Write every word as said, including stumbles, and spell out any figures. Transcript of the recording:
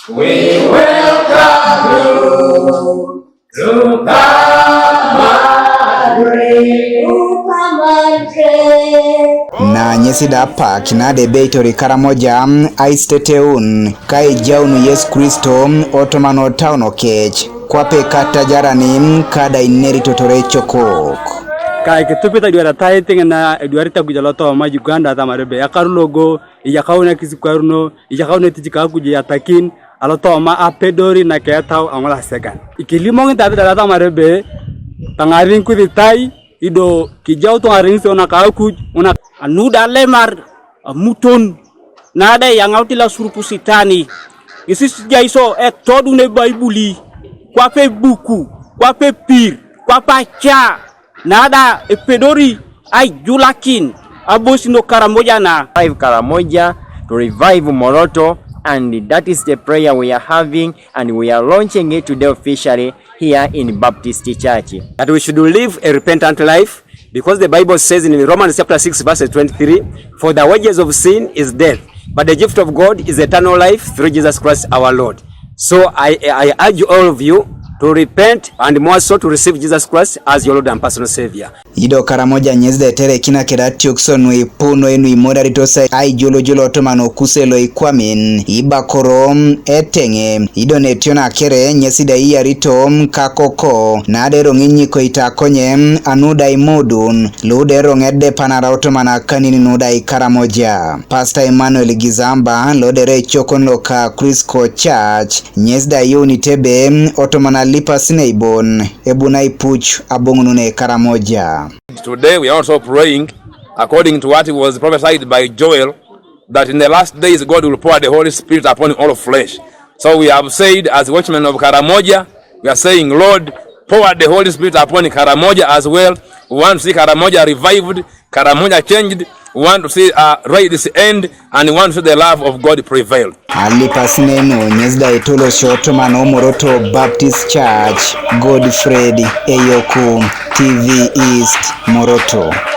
We welcome you to come and reign. Na nyesi da apak na de beitori Karamoja aisteteun ka ijaunu Yesu Kristo otomano tauno kech kwape kata jarani kada ineritotore chokok. Ka ikitupita duara tai ting'ena eduarita kuja lotoma Uganda tamare be akaru logo iyakauna kisikwaruno iyakauna tijika kuja yatakin alotoma apedori na ketau ang'ola segan. Ikilimong'ita bidala tamare be tang'arin kusitai ido kijau tong'arin se una kakuj una anuda lemar amuton nada yang'auti la surpusitani isis jaiso etodune baibuli kwape buku kwape pir kwape acha nada epedori aijulakin abosino Karamoja na. Revive Karamoja, to revive Moroto, and that is the prayer we are having, and we are launching it today officially here in Baptist Church. That we should live a repentant life, because the Bible says in Romans chapter six, verse twenty-three, "For the wages of sin is death, but the gift of God is eternal life through Jesus Christ our Lord." So I, I urge all of you to repent and more so to receive Jesus Christ as your Lord and personal Savior. Ido Karamoja nyesde tere kina keda tiokso nui puno enui modarito se ai jolo jolo otoma no kuse lo ikwamin ibakoro eteng'e ido ne tiona kere nyesida iyarito kakoko na de rong'i nyiko itakonye anuda imodun lude rong'ede panara otoma na kanini nuda i Karamoja. Pastor Emmanuel Gizamba lodere chokon lo ka Crisco Church nyesda yoni tebe otoma na lipa sineibon ebuna ipuch abong'unune Karamoja. Today we are also praying according to what was prophesied by Joel, that in the last days God will pour the Holy Spirit upon all flesh. So we have said, as watchmen of Karamoja, we are saying, Lord, pour the Holy Spirit upon Karamoja as well. We want to see Karamoja revived, Karamoja changed. We want to see a righteous end, and we want to see the love of God prevail. Alipasineno nyesda itolo shoto mano Moroto Baptist Church, Godfred Eyoku, T V East, Moroto.